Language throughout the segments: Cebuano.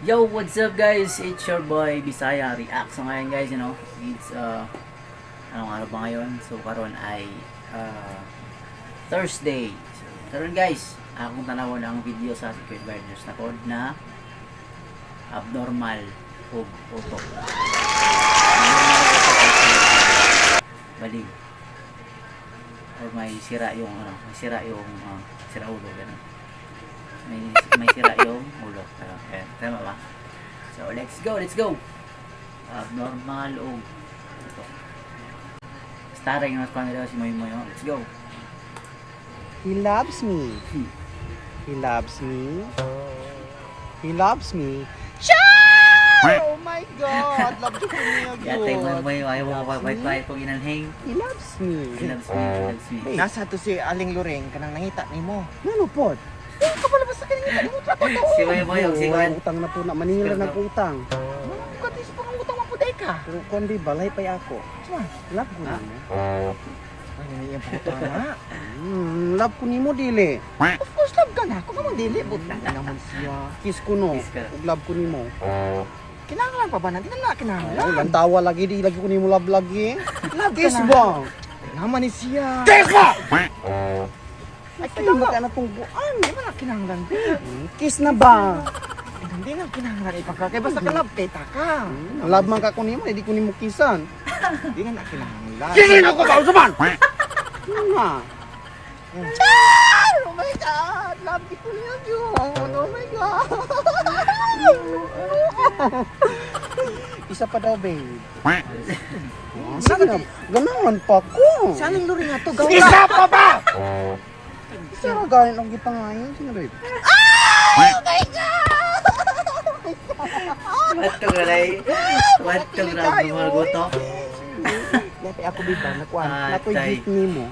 Yo, what's up, guys? It's your boy Bisaya React. So ngayon, guys, it's anong araw ba ngayon? So karon ay Thursday. So karon, guys, akong tanawon ang video sa Secret Gardeners na code na abnormal ug utok. Abnormal utok, baliw. Or may sira yung ano, may sira yung sira ulo, ganun. May sira yung ulo. Pero, ayan, tama ba? So, let's go, let's go! Abnormal o ito. Starring mas nila si Moy Moy, oh. Let's go! He loves me. He loves me. He loves me. Ciao! Oh my God! Love ko niya. Yatay Moy Gyud. Moy, ayaw mo pa pa pag inanhing. He loves me. He loves me, he loves me. Hey. Nasa to si Aling Loring kanang nangita nimo. Ngano pod? Kabalo basta kanang nangita nimo tra to. Si Moy Moy, og si Kwan. Utang na po na. Maningil na ko utang. Ka tis pang utang man puday ka. Pero kung di balay pa ako. Suma. Love ko Ha? nimo. Ay nani iyang pangutana. Love ko nimo dili. Of course love ka na. Kung naman dili but na naman siya. Kiss ko no. Kiss ka. Ug love ko nimo. Kinahanglan pa ba na? Di na na kinahanglan. Ay, lantawa lagi di lagi ko nimo love lagi. Love ka Kiss na. ba? Naman ni siya. Kiss ba? Ay Ay, mo kinahanglan. ka na tong buan. Di man na kinahanglan, babe. Kiss na ba? Ay, hindi na kinahanglan ipagka kay basta ka love kay ta ka. Love man ka ko nimo, hindi ko nimo kissan. Di na na kinahanglan. Kisin ako ba usapan? Ano na? Char! Oh my God! Love ko niya yun! Oh my God! Isa pa daw, babe. Oh, sige na. Ganahan pa ko. Si Aling Loring nga to gawa. Isa pa ba? Isa ra ganin ang gipangayon. Sige, babe. Watong ray. Watong ra abnormal utok. Lapi ako, babe, ba? Nakuan. Ah, Nakoy tay. gift nimo.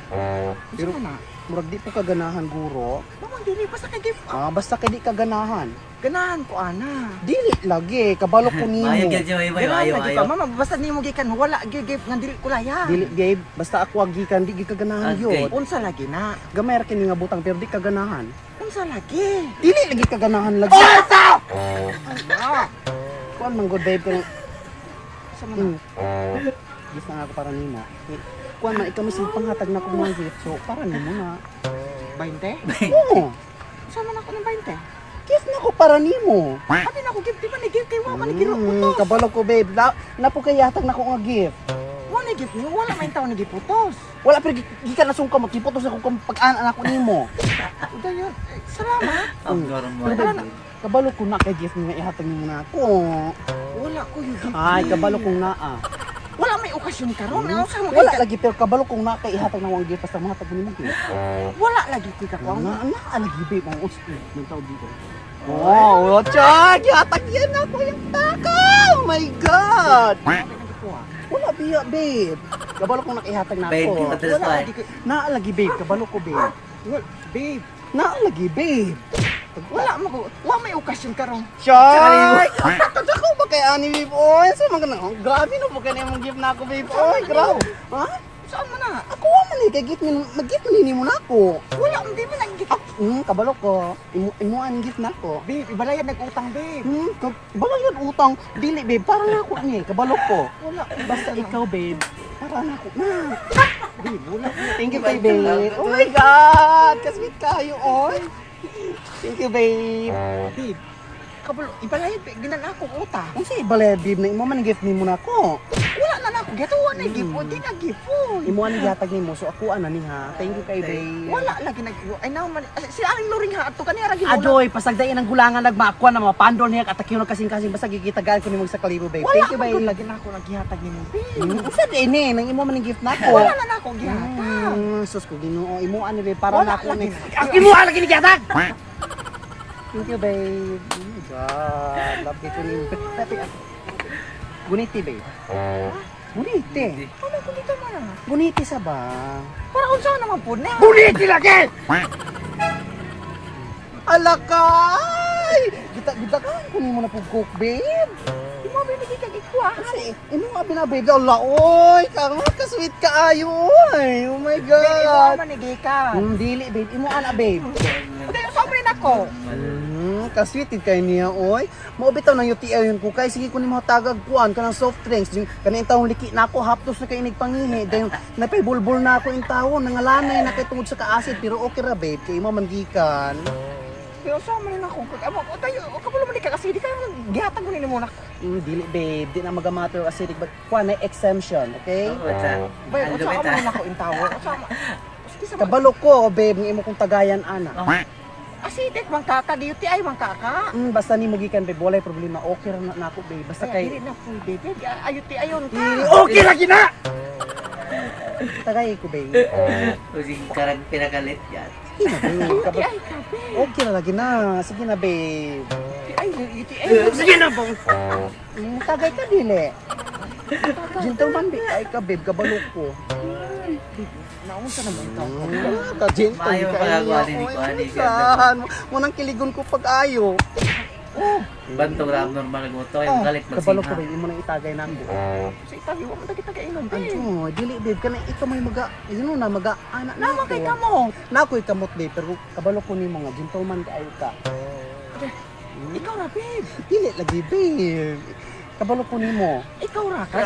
Pero na. Murag di po kaganahan, guro. Naman dili basta kay gift. Ah, basta kay di kaganahan. Ganahan ko ana. Dili lagi, kabalo ko nimo. Maayo gyud si Moy Moy, Ganahan maayo, lagi maayo. pa mama basta nimo gikan wala gyud gift nga dili ko laya. Dili, babe, basta ako agikan di gid kaganahan Okay. yun. Unsa lagi na? Gamay ra kini nga butang pero di kaganahan. Unsa lagi? Dili lagi kaganahan lagi. Ah, Kuan man good, babe, kanang sa man na? Gift na ako para nimo. Eh, kuan man ikaw mismo panghatag na ko mga gift. So para nimo na. 20? Oo. Sa man ako ng 20? Gift na ko para nimo. Abi na ako gift di ba ni gift kay wa man ni giputos. Kabalo ko, babe. La, napo kay hatag na ko nga gift. Wa ni gift ni wala man taon ni giputos. Wala pero gikan na sungka magkiputos ako kung pag-an ako nimo. Udayon. Eh, salamat. Abnormal. Pero babe, kabalo ko na kay gift nga ihatag nimo na ako. Wala ko yung gift. Ay, kabalo kong naa. Wala may okasyon karon. Ano sa Wala lagi pero kabalo kong naa kay ihatag na akong gift basta mahatag ko nimo gift. Wala lagi ko kakuang. Na na lagi, babe, ang us ng tawag dito. Oh, oh, gihatag yan ako yung taka. Oh my God. Wala biya, babe. Kabalo kong nakihatag na Babe, ako. kita Wala pa. lagi ko. Naa lagi, babe, kabalo ko, babe. Well, babe, Naa lagi, babe. wala mo ko. Wa may okasyon karon. Chay! Katad ako ba kay ani, babe? Oy, sa mga na. Oh, grabe no ba kay imong gift na ako, babe? Oy, grabe. Ha? Saan man na? Ako wa man eh, kay gift ni mag-gift man nimo na ako. Wala hindi man nag gift. Kabalo ko. Imo imo ang gift na ako. Babe, ibalayan nag-utang, babe. Kabalo yun utang. Dili, babe, para na ako ni, kabalo ko. Wala. Basta ikaw, babe, para na ako na. Babe, wala. Thank you, babe. Oh my God, kasweet kayo, oy. Thank you, babe. Babe, kabalo, ibalayan, babe, ginan ako utang. Unsa ibala, babe, na imo man ang gift nimo na ako. Wala na na ako. Gatuwa na gift. Di na gift. Oy. Imo ang gihatag nimo, so ako ana ni ha. Thank you kay babe. Wala lagi nag ay now man si Aling Loring ha ato kaniya ra gyud. Adoy, pasagdain ang gulangan nagmakuan na mapandol niya katakyo ng kasing-kasing basta gigitagaan ko nimo sa kalibo, babe. Wala Thank you, man babe. gud lagi na ako naghihatag nimo, babe. Unsa din eh, nang imo man ang gift nako. Wala na na ako gihatag. Sus ko Ginoo, imo ani babe para Wala na ako lagi ni. na. Ako imo lagi ni gihatag. Thank you, babe. Oh my God, love ko nimo. Pepe, guniti, babe. Guniti. Ano kung dito man ah? Guniti sa ba? Para unsa naman po na? Guniti lagi. Alakay! Gita gita ka kunin mo na po coke, babe. Imo ba lagi kag ikuha? Kasi imo nga bina, babe. Allah, oy, kang ka-sweet ka ayo, oy. Oh my Babe, imo God. man ni gikan. Dili, babe. Imo ana, babe. Uday sobre nako. Ka-sweet kay niya, oy. Mao bitaw nang UTI yun ko kay sige ko nimo tagag kuan kanang soft drinks. Yung kaning taong liki na ako haptos na kay inig pangihi. Dayon napay bulbul na ako in tawo, nangalanay na kay tungod sa ka-acid pero okay ra, babe, kay imo man gikan. Pero sa man na ako, amo o tayo, o kabalo man ni ka kasi di ka gihatag mo ni mo na. Dili, babe, di na magamatter acidic but kuan na exemption, okay? Oh, what's up? Bay, Ang unsa lupit, man ah. na ako in tawo? Unsa man? Sige sa Kabalo ko, babe, nga imo kong tagayan ana. Acidic man ka ka, di UTI man ka ka. Basta nimo gikan, babe, walay problema. Okay ra na nako, babe. Basta Kay kay dili na pwede, babe. Ay, UTI yun ka. Dili, okay ra gina. Tagay ko, babe. O sige, karang pinagalit yan. Sige na, babe. UTI ka, babe. Okay na lagi na. Sige na, babe. UTI, UTI. Sige na, bang. Tagay ka, dili. Gentleman, babe. Ay ka, babe. Kabalo ko. Naunsa naman ito. Ka-gentle Maayo ka. pagagawa ni Oy, Nico, ani, minsan. Munang kiligon ko pag ayo. Bantog ra abnormal guto kay Oh, galit kabalo ko, magsingha. babe. Imo nang itagay namo. Sa itabi, wa man kita kainom, babe. Ano, dili, babe. Kana ikaw may maga, yun na, maga, anak na Naman kay kamo. Nako'y kamot, babe. Pero kabalo ko ni mga gentleman kaayo ka. Ikaw ra, babe. Dili lagi, babe. Kabalo ko nimo. Ikaw ra ka.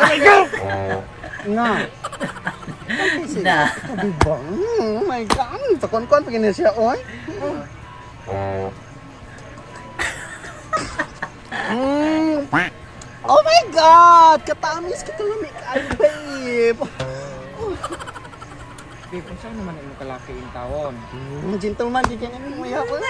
Nga. Kasi, Na. ikaw, babe ba? Oh my God. Takon-kon pa gina siya, oy. Oh my God! Katamis ka lamig ay, babe. Babe, unsa naman ang imong kalaki in tawon? Gentleman, di ka namin mo yapon.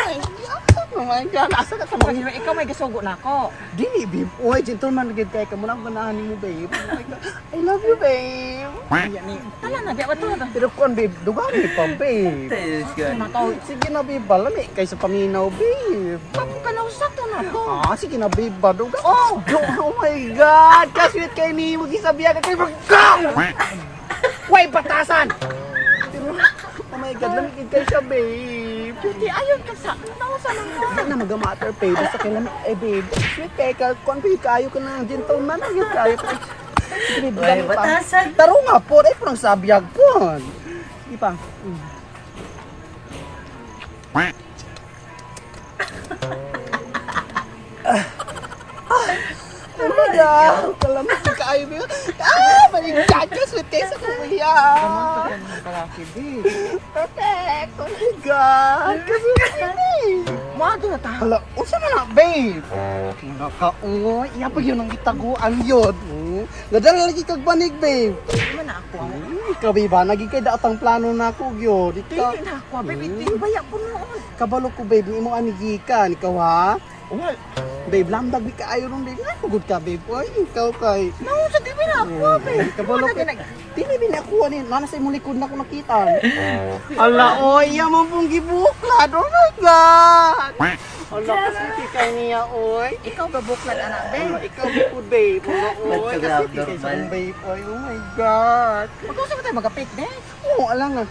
Oh my God, asa ka sa mga. Ikaw may gisugo na ako. Dili, babe. Oy, gentleman, gid kay ka mo nang ganahan nimo, babe. Oh my God. I love you, babe. Iya ni. Tala na, biya to na. Pero kuan, babe, dugani pa, babe. Diyos ko. Sige na, babe. Balami kay sa paminaw, babe. Papo ka na usa to na to. Ah, sige na, babe. Baduga. Oh, oh my God! Kasweet kay ni mo gisabihan ka kay mag-go! Way batasan! Pero, oh my God, lamig kay siya, babe. Cutie, ayon ka sa. Naunsa man ka. Hindi na mag-matter, babe. Basta kay lamig, eh, babe. Sweet kay ka. Kuan, babe, kayo ka na. Gentleman, ang kayo ka. Sige, babe, Way dugani pa. batasan. Taro nga po. Ay, parang sabiyag po. Sige pa. Oh my God! Kalamig ka kayo. Ah! Maligyan ka! Sweet kayo sa kuya! Kalaki, babe. Perfect! Oh my God! Kasi eh! Moado na ta. Hala, unsa man na, babe? Naka, oh, iya pa yun ang gitaguan yun. Nadala lagi kag banig, babe. Di man na ako. Ikaw, babe, ba? Naging kay daotang plano na ako, yun. Ikaw, Dili na ako, babe. Di baya po noon. kabalo ko, babe, imo anigikan. Ikaw, ha? Well, Babe, lamdag di kaayo ron, babe. Ay, pugod ka, babe. Oy, ikaw kay. naunsa di ba na ako, babe. Kabalo Wala ko. na Dili bin ako ani, nana sa imong likod na ako nakita. Ala, oy, iya mo pong gibuklad. Oh my God. Ala, kasi kay niya, oy. Ikaw ba buklad anak, babe? Ala, ikaw bukod, babe. Ala, oy, Ba't kasi ka kay sa abnormal? akong babe. Oy, oh my God. Mag-usap ba tayo magapit, babe? Oo, ala nga.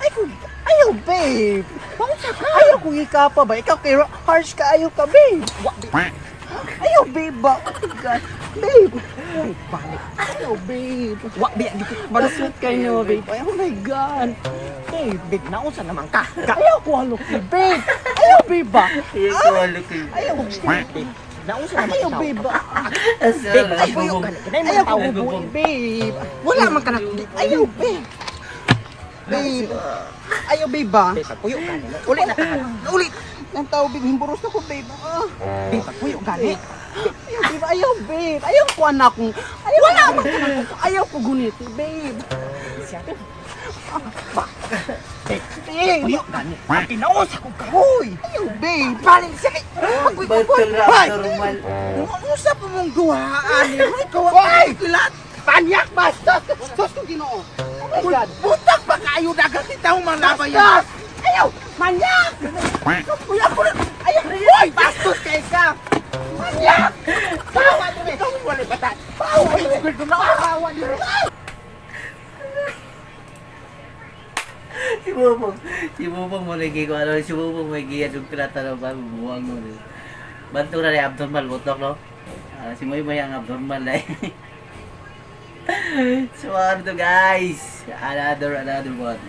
Ay, kung, ayaw, babe. Maunsa ka. Ayaw kung ikapa ba? Ikaw kay harsh ka, ayaw ka, babe. Wa, babe. Ayaw, babe ba? Oh my God. Babe. Uy, balik. Ayaw, babe. Wa, babe. Di ko Balaswit kayo, babe. Ay, oh my God. Babe, babe, naunsa naman ka. Ayaw ko halok ni babe. Ayaw, babe ba? Ayaw ko halok ni Ayaw, Babe, naunsa naman ayaw, ikaw. babe ba? Babe, ay, buyo ka na. Kinay mga Ayaw ko tao. bubuhi, babe. Wala man ka na. Ayaw, babe. Babe. Ayaw, babe ba? Babe, pagpuyo ka nila. Uli na ka. Uli. Nang tao, babe. Himburos na ko, babe. Ah. Babe, pagpuyo gani. Ayaw, babe. Ayaw, babe. Ayaw ko, anak kong. Ayaw, wala man ka na. Ayaw ko guniti, babe. Babe. Puyo gani. Ang kinaunsa ko ka. Hoy! Ayaw, babe. Balik siya kay. Pagpuyo Bantog ra abnormal. Unsa pa mong duhaan ni Ikaw Hoy! Kilat! Panyak! Bastos! Sus ko Ginoo! Oh my God! Butak pa kayo dagang kita manglabay. Bastos! Ayaw! Manyak! Kuya ko na! Ayaw! Hoy! Bastos kay ka. Manyak! Bawa diri! Ikaw wala bata. Bawa diri! Bawa diri! Si Bubong. Si Bubong mo lagi ko ano, si Bubong may giya yung pinatanaw ba buwang mo ni. Bantog ra ni abnormal butok no. Ah, si Moy Moy ang abnormal na eh. So ano to, guys? Another one.